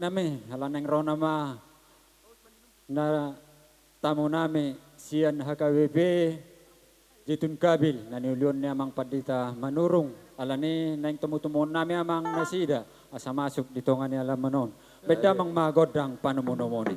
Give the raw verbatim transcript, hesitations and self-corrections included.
nami, ala naeng ro nama na tamu nami sian H K B P Zaitun Kabil, na niulahon ni Amang Pandita Manurung, ala ni naeng tomu-tomuon nami amang nasida, asa masuk di tonga ni alaman on. Baen damang ma gondang panomu-nomuna i.